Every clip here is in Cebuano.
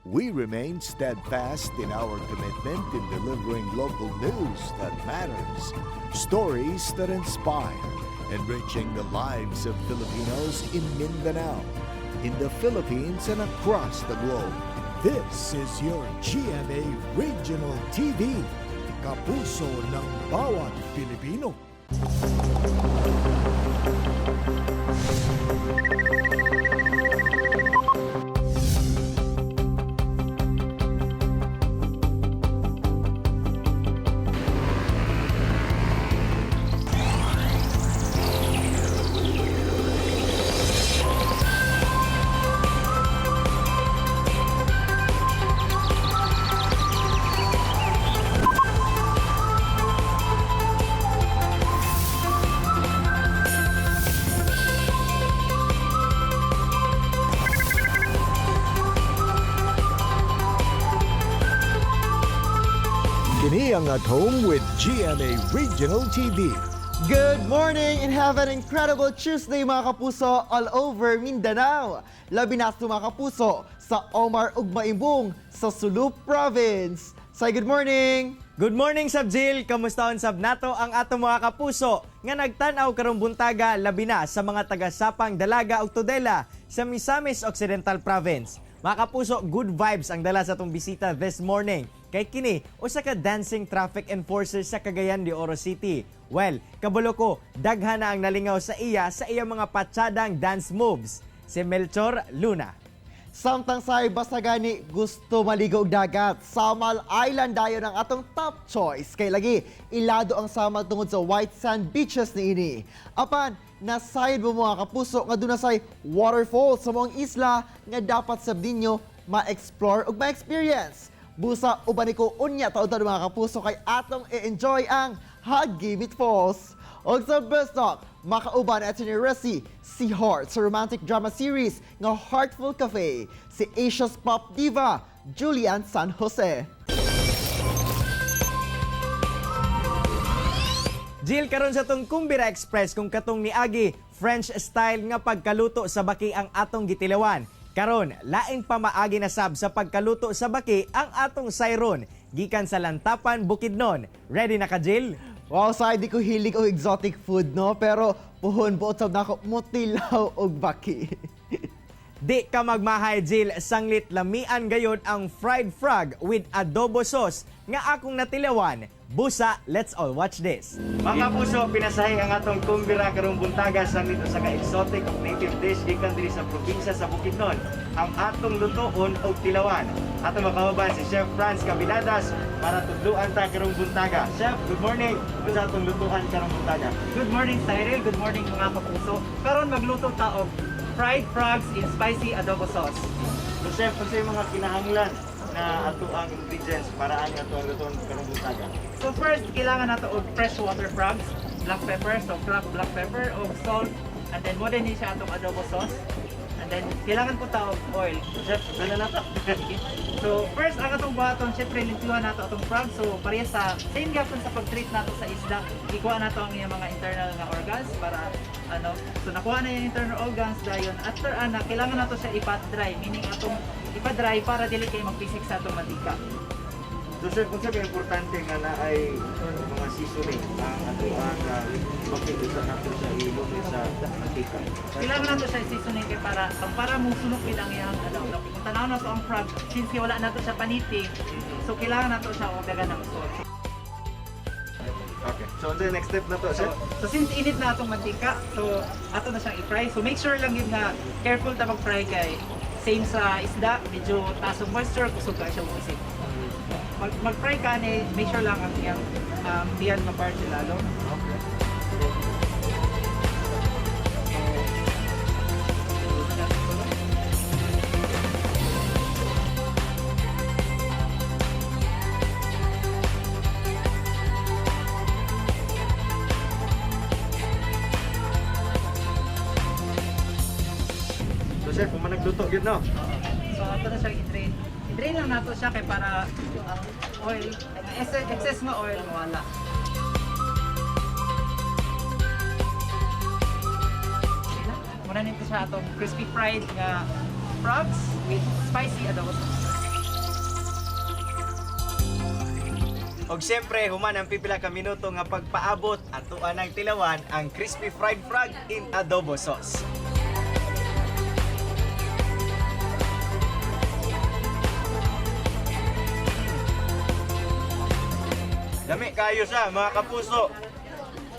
We remain steadfast in our commitment in delivering local news that matters, stories that inspire, enriching the lives of Filipinos in Mindanao, in the Philippines, and across the globe. This is your GMA Regional TV, kapuso ng bawat Pilipino. Kini ang At Home with GMA Regional TV. Good morning and have an incredible Tuesday, mga kapuso, all over Mindanao. Labi na sa mga kapuso sa Omar ug Maimbung sa Sulu Province. Say good morning! Good morning, Sab Jill! Kamusta sab nato ang ato mga kapuso nga nagtan-aw karong buntaga, labi na sa mga taga-Sapang Dalaga ug Tudela sa Misamis Occidental Province. Mga kapuso, good vibes ang dala sa atong bisita this morning. Kay kini, usa ka dancing traffic enforcer sa Cagayan de Oro City. Well, kabalo ko, daghan na ang nalingaw sa iya mga patsadang dance moves. Si Melchor Luna. Samtang say basta gani gusto maligo og dagat, Samal Island dayon ang atong top choice. Kay lagi ilado ang Samal tungod sa white sand beaches niini. Apan nasayod mo, mga kapuso, nga duna say waterfall sa maong isla nga dapat sab ninyo ma-explore ug ma-experience. Busa uban ko unya taud, mga kapuso, kay atong i-enjoy ang Hagimit Falls. Og sa Best Talk, makauban at ni Resi, si Heart sa romantic drama series nga Heartful Cafe, si Asia's Pop Diva, Julian San Jose. Jill, karon sa atong Kumbira Express, kung katong niagi, French style nga pagkaluto sa baki ang atong gitilawan. Karon, laing pamaagi na sab sa pagkaluto sa baki ang atong sayron gikan sa Lantapan, Bukidnon. Ready na ka, Jill? Wow, say di ko hilig og exotic food, no? Pero puhon buot sab nako motilaw og baki. Di ka magmahay, Jill, sanglit lamian gayod ang fried frog with adobo sauce nga akong natilawan. Busa, let's all watch this. Mga kapuso, pinasahi ang atong kumbira karong buntaga sanglit usa ka exotic ug native dish gikan diri sa probinsya sa Bukidnon. Ang atong lutoon og tilawan. Atong makauban si Chef Franz Cabiladas para tudluan ta karong buntaga. Chef, good morning. Unsa atong lutuan karong buntaga? Good morning, Cyril. Good morning, mga kapuso. Karon magluto ta og fried frogs in spicy adobo sauce. So Chef, unsa yung mga kinahanglan na ato ang ingredients para ani ato ang lutuan karong buntaga? So first, kailangan nato og freshwater frogs, black pepper, so cracked black pepper, og salt, and then mo din siya atong adobo sauce. And then kailangan po ta og oil. Chef, dala na to. So first, ang atong buhaton, syempre limpyuhan nato atong frog. So pareha sa same gyapon sa pag-treat nato sa isda, ikuha nato ang iyang mga internal nga organs para ano. So nakuha na yung internal organs dayon. After ana, kailangan nato siya ipat-dry, meaning atong ipa-dry para dili kay magpisik sa atong mantika. So chef, kung sabi importante nga na ay mga seasoning ang ato ang bakit usa nato sa iluto sa mantika? Kailangan nato siya seasoning kay para ang para mo sunok gid ang iyang ano. Kung tanaw nato ang frog, since wala nato siya paniti, so kailangan nato siya og dagan ng salt. Okay. So unsa yung next step na to, So, chef? so since init na atong mantika, so ato na siyang i-fry. So make sure lang yun na careful ta mag-fry kay same sa isda, medyo taas ang moisture, kusog ka siya muisip. Mag-fry ka ni, make sure lang ang iyang diyan ma-parch lalo. Okay. So chef, kung nagluto yun, no? Oo. So ato na siyang i-drain. I-drain lang nato siya kay para ang oil, ang excess nga oil mawala. Okay na. Muna nito siya atong crispy fried nga frogs with spicy adobo sauce. Og siyempre, human ang pipila ka minuto nga pagpaabot atoa ng tilawan ang crispy fried frog in adobo sauce. Lami kayo sa mga kapuso.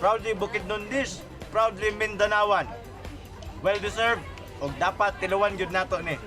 Proudly Bukidnon dish, proudly Mindanaoan. Well deserved og dapat tilawan gyud nato ni.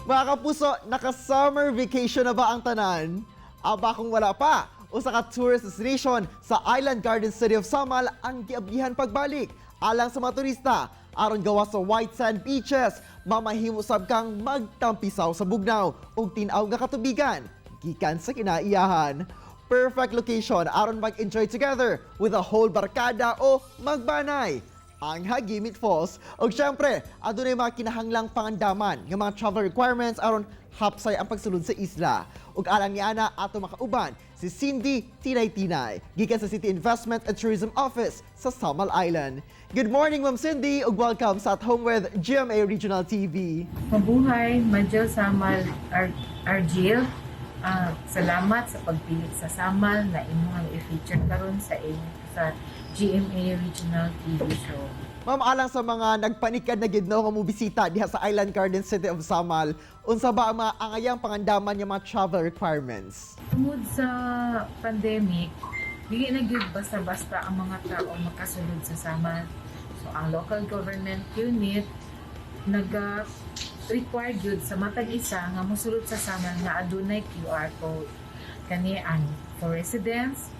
Mga kapuso, naka-summer vacation na ba ang tanan? Aba kung wala pa, usa ka tourist destination sa Island Garden City of Samal ang giablihan pagbalik alang sa mga turista aron gawa sa white sand beaches, mamahimo sab kang magtampisaw sa bugnaw ug tin-aw nga katubigan gikan sa kinaiyahan. Perfect location aron mag-enjoy together with a whole barkada o magbanay ang Hagimit Falls. O syempre, adunay mga kinahanglang pangandaman nga mga travel requirements aron hapsay ang pagsulod sa isla. Ug alang ni ana ato makauban si Cindy Tinay-Tinay gikan sa City Investment and Tourism Office sa Samal Island. Good morning, Ma'am Cindy, ug welcome sa At Home with GMA Regional TV. Mabuhay, Madjel Samal Argil. Salamat sa pagpilit sa Samal na imuhang i-feature karon sa GMA Regional TV show. Ma'am, alang sa mga nagpanikad na gid no nga mobisita diha sa Island Garden City of Samal, unsa ba ang mga angayang pangandaman nga mga travel requirements? Tungod sa pandemic, dili na gyud basta-basta ang mga tao makasulod sa Samal. So ang local government unit naga required gyud sa matag isa nga mosulod sa Samal nga adunay QR code. Kani ang for residents,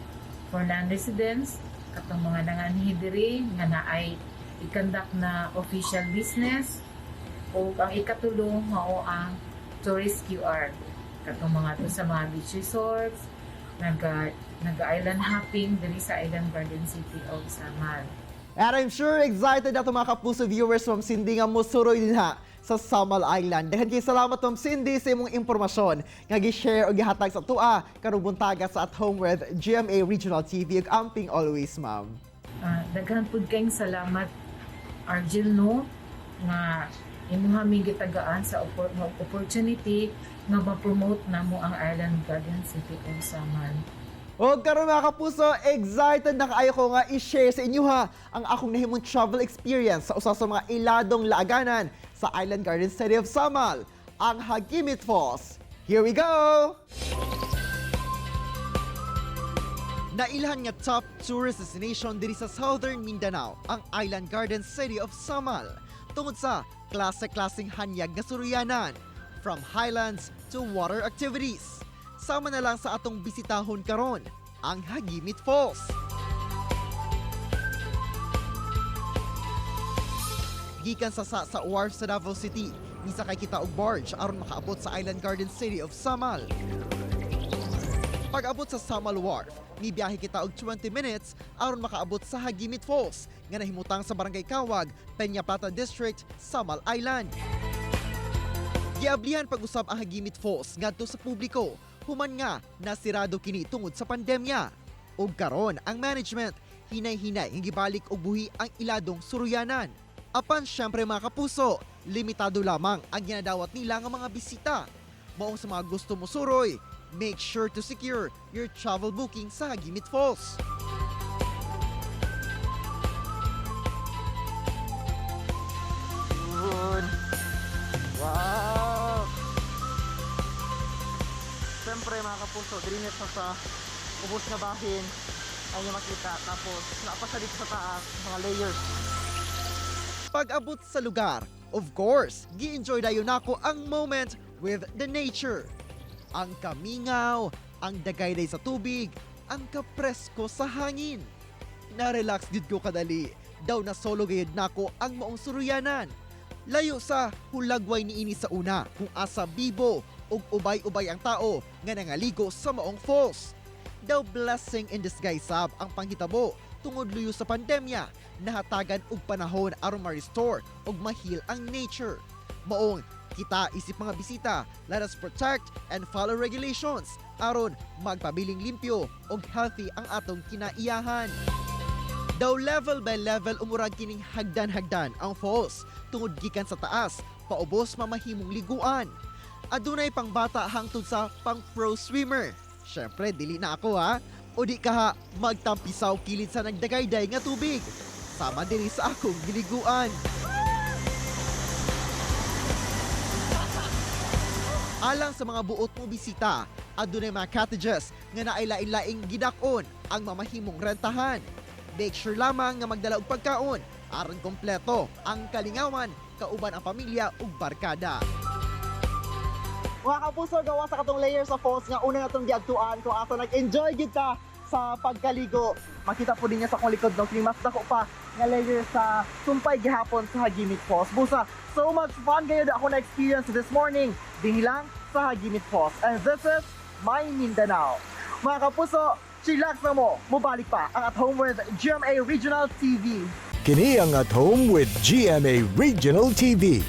for non-residents, katong mga nanganhi diri nga naay i-conduct na official business o ang ikatulo mao ang tourist QR katong mga to sa mga beach resorts naga island hopping diri sa Island Garden City of Samal. And I'm sure excited na itong mga kapuso viewers, Ma'am Cindy, nga musuroy din ha sa Samal Island. Daghan kay salamat, Ma'am Cindy, sa imong impormasyon nga gi-share o gihatag sa tua karong buntaga sa At Home with GMA Regional TV ug amping always, ma'am. Daghan pud kayong salamat, Argel, no, nga imuha mi gitagaan sa nga opportunity nga ma-promote namo ang Island Garden City of Samal. O karon mga kapuso, excited na kaayo ko nga i-share sa inyo ha ang akong nahimong travel experience sa usa sa mga iladong laaganan sa Island Garden City of Samal, ang Hagimit Falls. Here we go! Nailhan nga top tourist destination diri sa Southern Mindanao, ang Island Garden City of Samal. Tungod sa klase-klaseng hanyag nga suruyanan, from highlands to water activities. Sama na lang sa atong bisitahon karon, ang Hagimit Falls. Gikan sa wharf sa Davao City, misakay kita og barge aron makaabot sa Island Garden City of Samal. Pag-abot sa Samal Wharf, mibiyahe kita og 20 minutes aron makaabot sa Hagimit Falls nga nahimutang sa Barangay Kawag, Peña Plata District, Samal Island. Giablihan pag-usab ang Hagimit Falls ngadto sa publiko, human nga nasirado kini tungod sa pandemya. Ug karon ang management hinay-hinay nga gibalik og buhi ang iladong suruyanan. Apan syempre mga kapuso, limitado lamang ang ginadawat nila nga mga bisita. Maong sa mga gusto mo suroy, make sure to secure your travel booking sa Hagimit Falls. Wow! Siyempre mga kapuso, dirinis na sa ubos na bahin ang inyong makita. Tapos, naapa siya dito sa taas, mga layers. Pag-abot sa lugar, of course, gi-enjoy dayon nako ang moment with the nature. Ang kamingaw, ang dagayday sa tubig, ang kapresko sa hangin. Na-relax gid ko kadali. Daw na solo gayud nako ang maong suruyanan. Layo sa hulagway niini sa una kung asa bibo ug ubay-ubay ang tao nga nangaligo sa maong falls. Daw blessing in disguise sab ang panghitabo tungod luyo sa pandemya, nahatagan og panahon aron ma-restore ug ma-heal ang nature. Maong kita isip mga bisita, let us protect and follow regulations aron magpabiling limpyo ug healthy ang atong kinaiyahan. Daw level by level umurag kining hagdan-hagdan ang falls tungod gikan sa taas paubos mamahimong liguan. Adunay pang bata hangtod sa pang pro swimmer. Syempre, dili na ako ha. O di kaha magtampisaw kilid sa nagdagayday nga tubig. Sama diri sa akong giliguan. Alang sa mga buot mo bisita, adunay mga cottages nga naay lain-laing gidak-on ang mamahimong rentahan. Make sure lamang nga magdala og pagkaon aron kompleto ang kalingawan kauban ang pamilya ug barkada. Mga kapuso, gawa sa katong layers of falls nga una natong giadtuan kung asa nag-enjoy gid ta sa pagkaligo. Makita po ninyo sa akong likod, no, kini mas dako pa nga layer sa sumpay gihapon sa Hagimit Falls. Busa, so much fun gayud ako na experience this morning dinhi lang sa Hagimit Falls. And this is my Mindanao. Mga kapuso, chillax na mo, mubalik pa ang At Home with GMA Regional TV. Kini ang At Home with GMA Regional TV.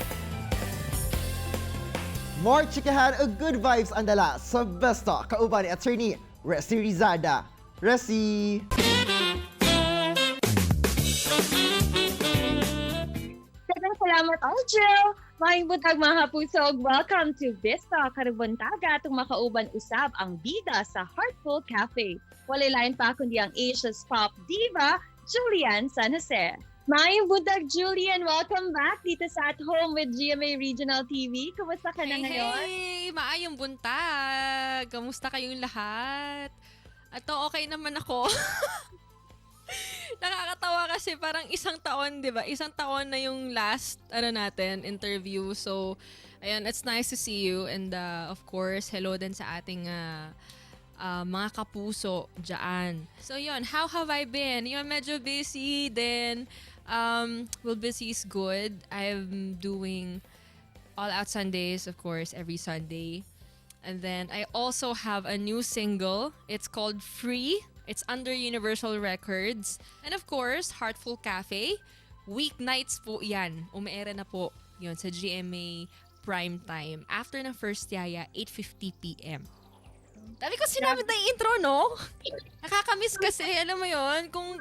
More chikahan ug good vibes ang dala sa Best Talk kauban ni Attorney Resi Rizada. Resi! Daghang salamat, Aljo! Maayong buntag, mga kapuso. Welcome to Vista. Karong buntaga atong makauban usab ang bida sa Heartful Cafe. Walay lain pa kundi ang Asia's Pop Diva, Julian San Jose. Maayong buntag, Julian. Welcome back dito sa At Home with GMA Regional TV. Kumusta ka na Hey, ngayon? hey! Maayong buntag! Kamusta kayong lahat? Ato, okay naman ako. Nakakatawa kasi parang isang taon, di ba? Isang taon na yung last ano natin, interview. So, ayan, it's nice to see you. And of course, hello din sa ating mga kapuso dyan. So, yun, how have I been? Yun, medyo busy din. Well, busy is good. I'm doing All Out Sundays, of course, every Sunday. And then I also have a new single. It's called Free. It's under Universal Records. And of course, Heartful Cafe. Weeknights po yan. Umeere na po yun sa GMA Prime Time. After ng first yaya, 8:50 p.m. Dami ko sinabi na yung intro, no? Nakakamiss kasi, alam mo yon kung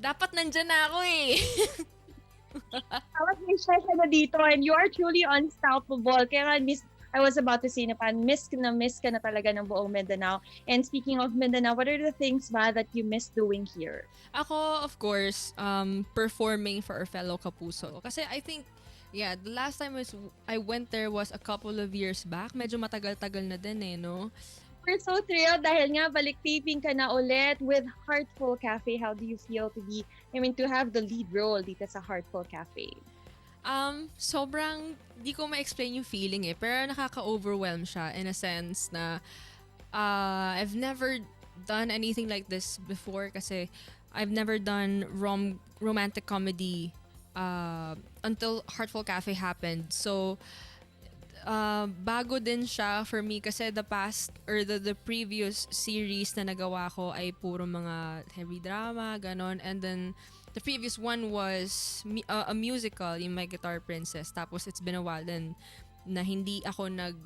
dapat nandyan na ako eh. Tapos may share ka na dito and you are truly unstoppable. Kaya nga, miss, I was about to say na parang miss ka na talaga ng buong Mindanao. And speaking of Mindanao, what are the things ba that you miss doing here? Ako, of course, performing for our fellow kapuso. Kasi I think, yeah, the last time was I went there was a couple of years back. Medyo matagal-tagal na din eh, no? We're so thrilled dahil nga balik taping ka na ulit with Heartful Cafe. How do you feel to be, I mean, to have the lead role dito sa Heartful Cafe? Sobrang, di ko ma-explain yung feeling eh, pero nakaka-overwhelm siya in a sense na I've never done anything like this before kasi I've never done romantic comedy until Heartful Cafe happened. So, bago din siya for me kasi the past or the previous series na nagawa ko ay puro mga heavy drama, ganon. And then, the previous one was a musical, yung My Guitar Princess. Tapos, it's been a while then na hindi ako nag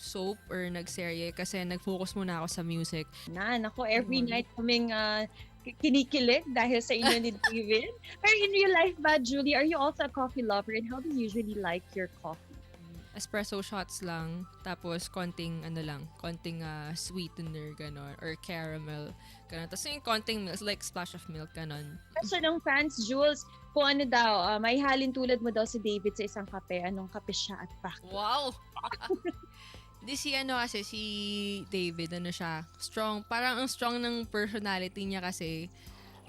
soap or nagserye kasi nag-focus muna ako sa music. Na, nako, every night kaming kinikilig dahil sa inyo ni David. Pero in real life ba, Julie, are you also a coffee lover and how do you usually like your coffee? Espresso shots lang, tapos konting ano lang, konting sweetener ganon or caramel ganon. Tapos yung konting milk, like splash of milk ganon. Question ng fans, Jules, kung ano daw, may halin tulad mo daw si David sa isang kape, anong kape siya at bakit? Wow! Di si ano kasi, si David, ano siya, strong, parang ang strong ng personality niya kasi.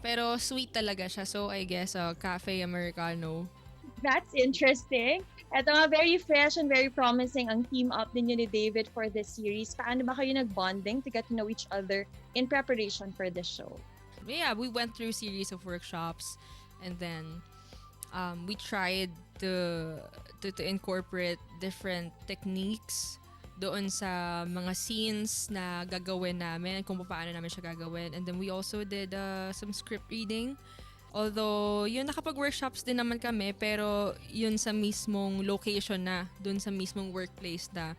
Pero sweet talaga siya. So I guess, cafe americano. That's interesting. Ito nga, very fresh and very promising ang team up ninyo ni David for this series. Paano ba kayo nag-bonding to get to know each other in preparation for this show? Yeah, we went through series of workshops and then we tried to incorporate different techniques doon sa mga scenes na gagawin namin, kung paano namin siya gagawin. And then we also did some script reading. Although, yun, nakapag-workshops din naman kami, pero yun sa mismong location na, doon sa mismong workplace na.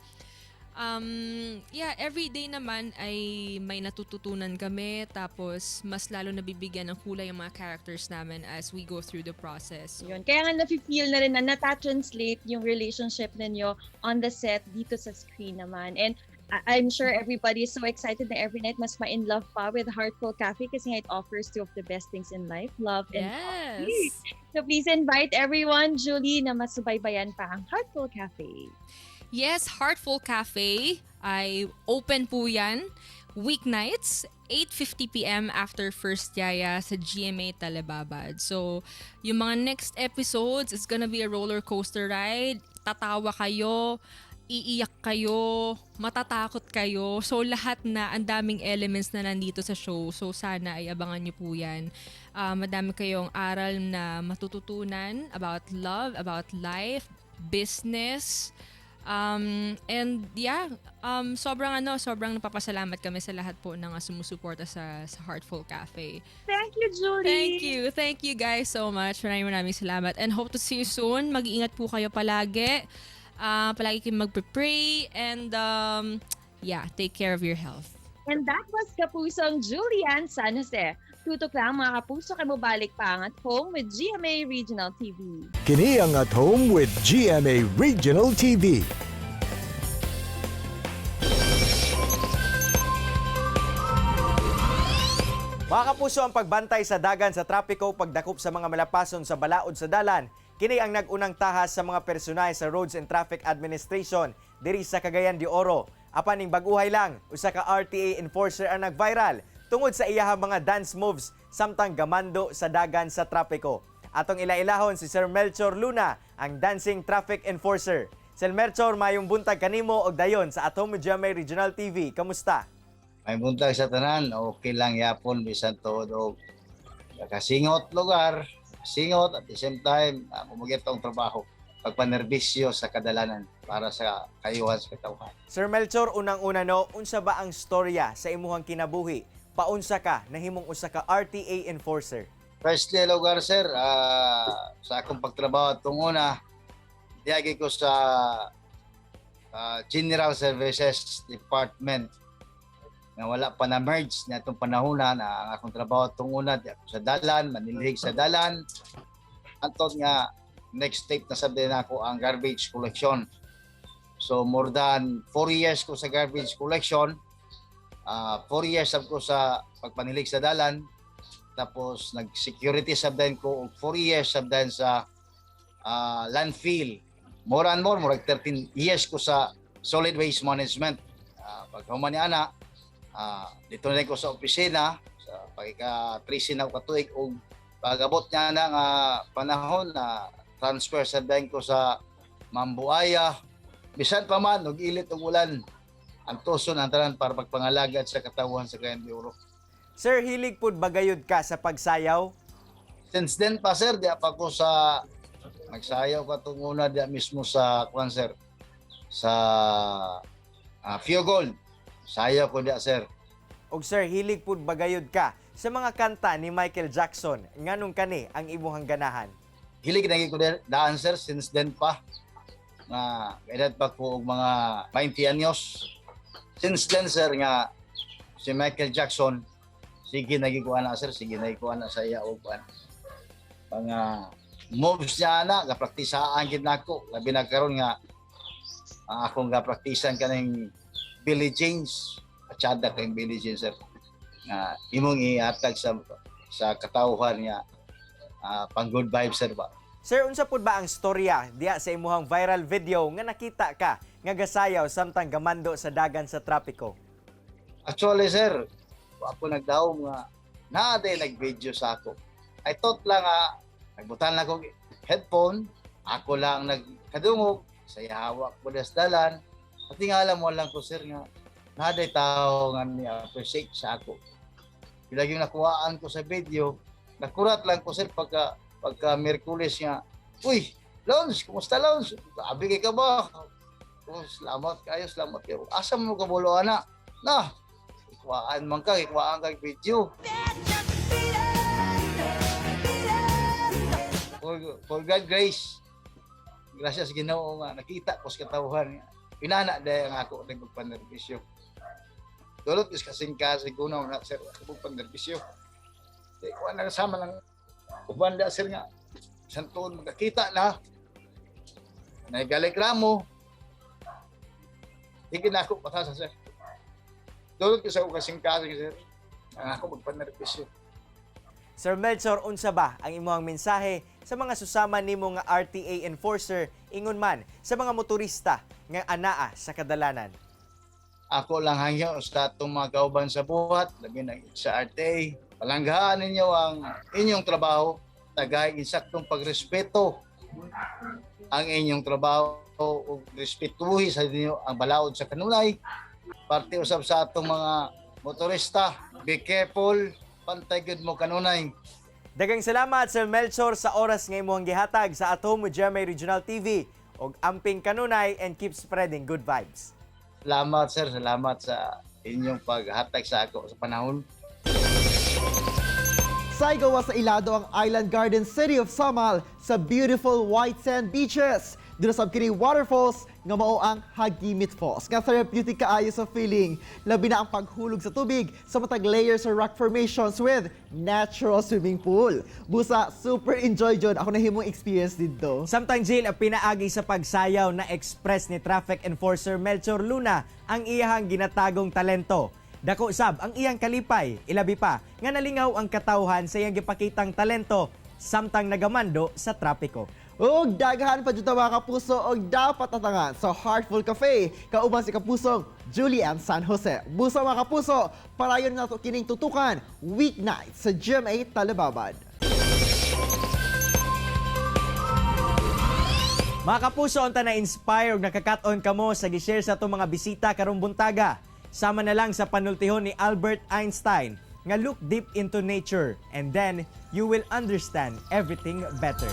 Yeah, every day naman ay may natututunan kami. Tapos, mas lalo nabibigyan ng kulay yung mga characters namin as we go through the process. So, Yun. Kaya nga nafe-feel na rin na natatranslate yung relationship ninyo on the set dito sa screen naman. And I'm sure everybody is so excited na every night mas ma-in love pa with Heartful Cafe kasi nga it offers two of the best things in life, love and coffee. So please invite everyone, Julie, na masubaybayan pa ang Heartful Cafe. Yes, Heartful Cafe ay open po yan. Weeknights, 8:50 p.m. after First Yaya sa GMA Telebabad. So, yung mga next episodes, it's gonna be a roller coaster ride. Tatawa kayo, iiyak kayo, matatakot kayo. So, lahat na, ang daming elements na nandito sa show. So, sana ay abangan nyo po yan. Ah, madami kayong aral na matututunan about love, about life, business, and yeah, sobrang ano, sobrang napapasalamat kami sa lahat po ng sumusuporta sa Heartful Cafe. Thank you, Julie! Thank you. Thank you guys so much. Maraming maraming salamat. And hope to see you soon. Mag-iingat po kayo palagi. Palagi kayong magpe-pray and yeah, take care of your health. And that was Kapusong Julian San Jose. Tutok lang, mga kapuso, kay mobalik pa ang At Home with GMA Regional TV. Kini ang At Home with GMA Regional TV. Mga kapuso, ang pagbantay sa dagan sa trapiko, pagdakop sa mga malapason sa balaod sa dalan, kini ang nag-unang tahas sa mga personahe sa Roads and Traffic Administration diri sa Cagayan de Oro. Apan ning bag-uhay lang, usa ka RTA enforcer ang nag-viral tungod sa iyahang mga dance moves samtang gamando sa dagan sa trapiko. Atong ila-ilahon si Sir Melchor Luna, ang dancing traffic enforcer. Sir Melchor, mayong buntag kanimo og dayon sa At Home with GMA Regional TV. Kamusta? May buntag sa tanan, okay lang yapon bisan tuod og nakasingot lugar, singot at the same time uh, ang trabaho pagpanerbisyo sa kadalanan para sa kayuhan sa katawhan. Sir Melchor, unang-una no, unsa ba ang storya sa imuhang kinabuhi? Paunsa ka nahimong usa ka RTA enforcer? Firstly, lugar sir, sa akong pagtrabaho atong una, diagi ko sa General Services Department nga wala pa na merge na itong panahon na ang akong trabaho atong una di ako sa dalan, manilhig sa dalan. Anton nga next step na sabi na ako ang garbage collection. So more than 4 years ko sa garbage collection. 4 years sab ko sa pagpanilig sa dalan. Tapos nag-security sab din ko og 4 years sab din sa landfill. More and more, murag 13 years ko sa solid waste management. Pag human ni ana, dito na ko sa opisina sa pagka 13 na ko katuig og pag-abot niya na nga panahon na transfer sa din ko sa Mambuaya. Bisan pa man og ilit og ulan, ang tuson ang tanan para pagpangalagad sa katawhan sa Cagayan de Oro. Sir, hilig pud bagayod ka sa pagsayaw? Since then pa sir, di pa ko sa nagsayaw ka tong una di mismo sa kwan sir, sa Fio Gold. Sayaw ko di sir. Og sir, hilig pud bagayod ka sa mga kanta ni Michael Jackson? Nganong kani ang imuhang ganahan? Hilig na ko daan sir since then pa nga edad pa ko og mga 20 anyos. Since then sir nga si Michael Jackson, sige nagi ko ana sir, sige nagi ko ana sa iya og kuan. Mga moves niya ana gapraktisaan gid nako, labi na karon nga ang akong gapraktisan kaning Billie Jeans, atsada kay Billie Jeans sir nga imong iatag sa katawhan nga pang good vibes sir ba. Sir, unsa pud ba ang storya diha sa imuhang viral video nga nakita ka nga gasayaw samtang gamando sa dagan sa trapiko? Actually, sir, wa ako nagdaom nga naa day nag-video sa ako. I thought lang nga nagbutan lang akong headphone, ako lang nagkadungog, sa hawak ko das dalan. Pati nga alam mo lang ko sir nga naa day tao nga ni appreciate sa ako. Bila yung nakuhaan ko sa video, nakurat lang ko sir pagka pagka Miyerkules nga, "Uy, Lons, kumusta Lons? Abi kay ka ba?" "Oh, salamat kayo, salamat kayo." "Asa mo kabulo ana?" "Na, ikuhaan man ka, ikuhaan kag video." For God grace, gracias Ginoo nga nakita ko sa katawhan nga. Inana dahil ang ako nagpanervisyo. Dulot is kasing kasing kunaw na sir, ako panervisyo. Di ko na kasama ng uban da sir nga. Isang tuon magkakita na. Nagalekramo. Hindi na ako patasa sir. Dulot ko sa kasing kasing sir. Ang ako magpanervisyo. Sir Melchor, unsa ba ang imong mensahe sa mga susama nimo nga RTA enforcer ingon man sa mga motorista nga anaa sa kadalanan? Ako lang hangyo sa atong mga kauban sa buhat, labi na sa RTA. Palanggaan ninyo ang inyong trabaho, tagay insaktong pagrespeto ang inyong trabaho ug respetuhi sa ninyo ang balaod sa kanunay. Parte usab sa atong mga motorista, be careful, pantay gyud mo kanunay. Daghang salamat Sir Melchor sa oras nga imong gihatag sa At Home with GMA Regional TV og amping kanunay and keep spreading good vibes. Salamat sir, salamat sa inyong paghatag sa ako sa panahon. Saygawa sa ilado ang Island Garden City of Samal sa beautiful white sand beaches. Duna sab kini waterfalls nga mao ang Hagimit Falls. Nga therapeutic kaayo sa feeling. Labi na ang paghulog sa tubig sa matag layer sa rock formations with natural swimming pool. Busa, super enjoy jud. Ako nahimong experience didto. Samtang Jill, ang pinaagi sa pagsayaw na express ni Traffic Enforcer Melchor Luna ang iyahang ginatagong talento. Dako sab ang iyang kalipay, ilabi pa nga nalingaw ang katawhan sa iyang gipakitang talento samtang nagamando sa trapiko. Ug daghan pa jud ta, mga kapuso, og dapat tatangan sa Heartful Cafe kauban si kapusong Julian San Jose. Busa mga kapuso, padayon nato kining tutukan weeknight sa GMA Talababad. Mga kapuso, unta na inspire ug nakakat-on kamo sa gi-share sa atong mga bisita karong buntaga. Sama na lang sa panultihon ni Albert Einstein nga look deep into nature and then you will understand everything better.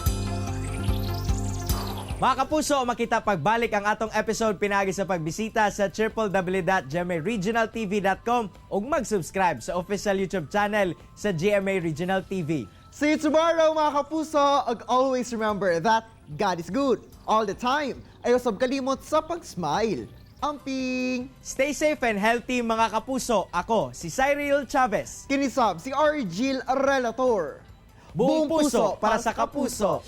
Mga kapuso, makita pagbalik ang atong episode pinaagi sa pagbisita sa www.gmaregionaltv.com ug mag-subscribe sa official YouTube channel sa GMA Regional TV. See you tomorrow mga kapuso. Ug always remember that God is good all the time. Ayaw sab kalimot sa pag-smile. Amping! Stay safe and healthy mga kapuso. Ako si Cyril Chavez. Kini sab si Argil Relator. Buong puso para sa kapuso.